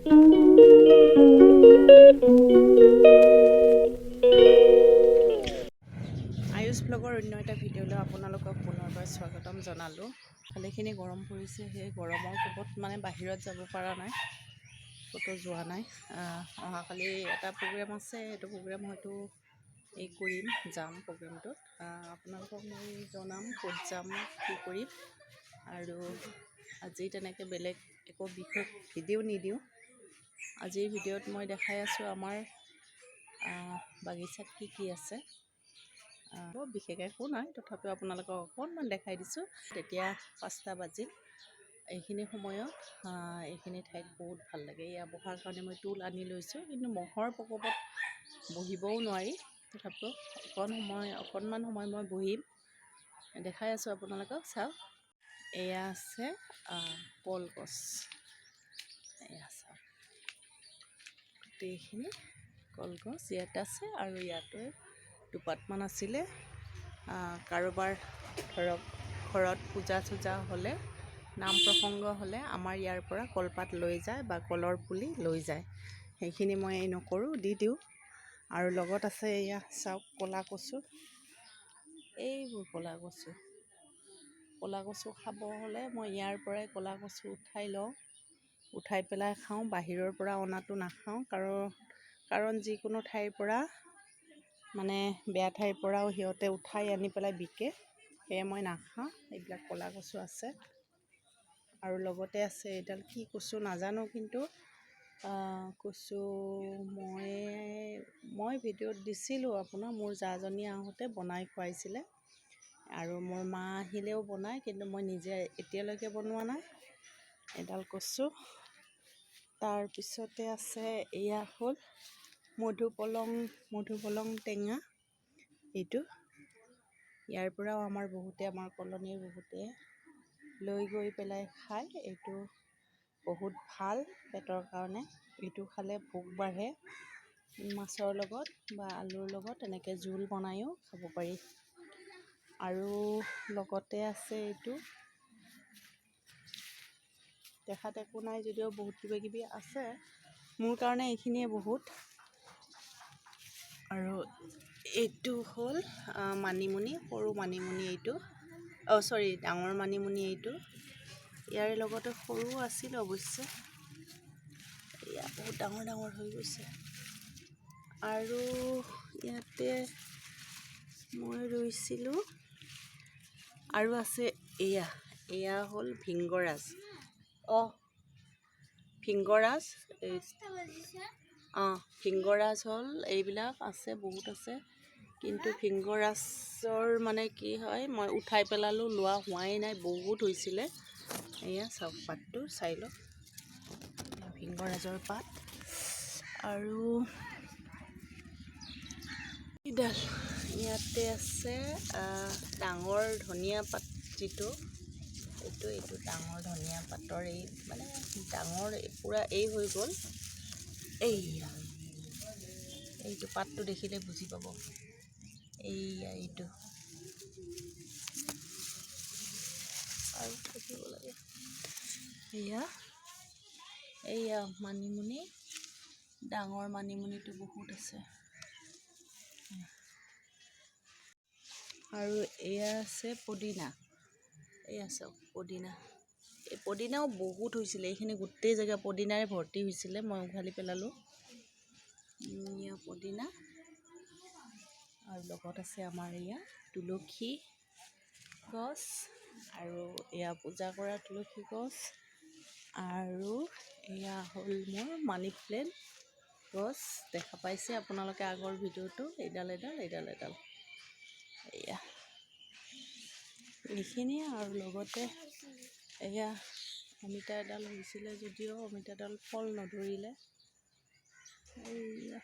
আয়ুষ ব্লগৰ অন্য এটা ভিডিঅ'লৈ আপোনালোকক পুনৰবাৰ স্বাগতম জনালোঁ। ভালেখিনি গৰম পৰিছে। সেই গৰমৰ কোবত মানে বাহিৰত যাব পৰা নাই, ক'তো যোৱা নাই। অহাকালি এটা প্ৰগ্ৰেম আছে। সেইটো প্ৰগ্ৰেম হয়তো এই কৰিম, যাম প্ৰগ্ৰেমটোত। আপোনালোকক মই জনাম ক'ত যাম, কি কৰিম। আৰু আজি তেনেকৈ বেলেগ একো বিশেষ ভিডিঅ' নিদিওঁ। আজিৰ ভিডিঅ'ত মই দেখাই আছোঁ আমাৰ বাগিচাত কি কি আছে। বৰ বিশেষ একো নাই, তথাপিও আপোনালোকক অকণমান দেখাই দিছোঁ। তেতিয়া 5টা বাজিল। এইখিনি সময়ত এইখিনি ঠাইত বহুত ভাল লাগে। এয়া বহাৰ কাৰণে মই টুল আনি লৈছোঁ, কিন্তু মহৰ প্ৰকোপত বহিবও নোৱাৰি। তথাপিও অকণমান সময় মই বহিম, দেখাই আছোঁ আপোনালোকক। চাওক, এয়া আছে কলগছ। এয়া চাওক, গোটেইখিনি কলগছ ইয়াত আছে আৰু ইয়াতে দুপাতমান আছিলে। কাৰোবাৰ ধৰক ঘৰত পূজা চূজা হ'লে, নাম প্ৰসংগ হ'লে আমাৰ ইয়াৰ পৰা কলপাত লৈ যায় বা কলৰ পুলি লৈ যায়। সেইখিনি মই এই নকৰোঁ, দি দিওঁ। আৰু লগত আছে এয়া চাওক, ক'লা কচু। এইবোৰ ক'লা কচু। ক'লা কচু খাব হ'লে মই ইয়াৰ পৰাই ক'লা কচু উঠাই লওঁ, উঠাই পেলাই খাওঁ। বাহিৰৰ পৰা অনাটো নাখাওঁ, কাৰণ যিকোনো ঠাইৰ পৰা, মানে বেয়া ঠাইৰ পৰাও সিহঁতে উঠাই আনি পেলাই বিকে। সেয়ে মই নাখাওঁ। এইবিলাক ক'লা কচু আছে আৰু লগতে আছে এইডাল কি কচু নাজানো, কিন্তু কচু মই মই ভিডিঅ'ত দিছিলোঁ আপোনাৰ। মোৰ জাজনী আহোঁতে বনাই খুৱাইছিলে আৰু মোৰ মা আহিলেও বনায়, কিন্তু মই নিজে এতিয়ালৈকে বনোৱা নাই। এডাল কচু। তাৰপিছতে আছে এয়া হ'ল মধুপলং, মধুপলং টেঙা এইটো। ইয়াৰ পৰাও আমাৰ বহুতে, আমাৰ কলনীৰ বহুতে লৈ গৈ পেলাই খায়। এইটো বহুত ভাল পেটৰ কাৰণে। এইটো খালে ভোক বাঢ়ে। মাছৰ লগত বা আলুৰ লগত এনেকৈ জোল বনায়ো খাব পাৰি। আৰু লগতে আছে এইটো, দেখাত একো নাই যদিও বহুত কিবা কিবি আছে। মোৰ কাৰণে এইখিনিয়ে বহুত। আৰু এইটো হ'ল মানিমুনি, সৰু মানিমুনি এইটো। অ' চৰি, ডাঙৰ মানিমুনি এইটো। ইয়াৰ লগতে সৰু আছিল অৱশ্যে। এয়া বহুত ডাঙৰ ডাঙৰ হৈ গৈছে। আৰু ইয়াতে মই ৰুইছিলোঁ। আৰু আছে এয়া, এয়া হ'ল ভিংগৰাজ। অঁ, ভিংগৰাজ এই। অঁ, ভিংগৰাজ হ'ল। এইবিলাক আছে, বহুত আছে। কিন্তু ভিংগৰাজৰ মানে কি হয়, মই উঠাই পেলালোঁ, লোৱা হোৱাই নাই। বহুত হৈছিলে। এয়া চাওক, পাতটো চাই লওক, ভিংগৰাজৰ পাত। আৰু এইডাল ইয়াতে আছে ডাঙৰ ধনিয়া পাত যিটো, এইটো ডাঙৰ ধনিয়া পাতৰ এই মানে ডাঙৰ পূৰা এই হৈ গ'ল। এইয়া এইটো পাতটো দেখিলে বুজি পাব। এইয়া এইটো আৰু থাকিব লাগে। এয়া, এইয়া মানিমুনি, ডাঙৰ মানিমুনিটো বহুত আছে। আৰু এয়া আছে পদিনা। এয়া চাওক, পদিনা। এই পদিনাও বহুত হৈছিলে। এইখিনি গোটেই জেগা পদিনাৰে ভৰ্তি হৈছিলে, মই উঘালি পেলালোঁ। এয়া পদিনা। আৰু লগত আছে আমাৰ এয়া তুলসী গছ আৰু এয়া পূজা কৰা তুলসী গছ। আৰু এয়া হ'ল মোৰ মানি প্লেণ্ট গছ। দেখা পাইছে আপোনালোকে আগৰ ভিডিঅ'টো। এইডাল এডাল, এইডাল এডাল, এয়া এইখিনিয়ে। আৰু লগতে এয়া অমিতা এডাল হৈছিলে যদিও অমিতাডাল ফল নধৰিলে। এইয়া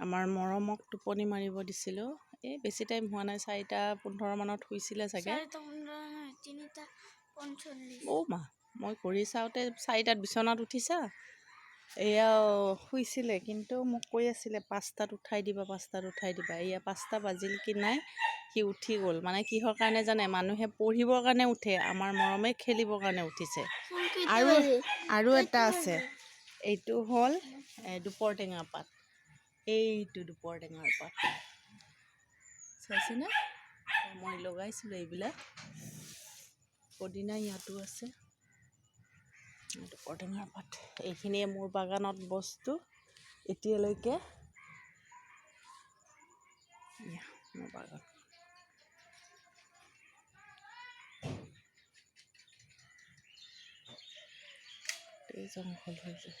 আমাৰ মৰমক টোপনি মাৰিব দিছিলোঁ। এই বেছি টাইম হোৱা নাই, 4:15 মানত শুইছিলে চাগে। 4:15 নহয়, 3:45। অ' মা, মই ঘড়ী চাওঁতে 4টাত বিচনাত উঠিছা। এয়াও শুইছিলে, কিন্তু মোক কৈ আছিলে 5টাত উঠাই দিবা, 5টাত উঠাই দিবা। এয়া 5টা বাজিল কি নাই, সি উঠি গ'ল। মানে কিহৰ কাৰণে জানে? মানুহে পঢ়িবৰ কাৰণে উঠে, আমাৰ মৰমে খেলিবৰ কাৰণে উঠিছে। আৰু এটা আছে, এইটো হ'ল দুপৰ টেঙা পাত। এইটো দুপৰ টেঙাৰ পাত চাইছেনে? মই লগাইছিলোঁ এইবিলাক। পদিনা ইয়াতো আছে, দুপৰ টেঙাৰ পাত। এইখিনিয়ে মোৰ বাগানত বস্তু এতিয়ালৈকে। এয়া মোৰ বাগান। গোটেই জংঘল হৈ যায়।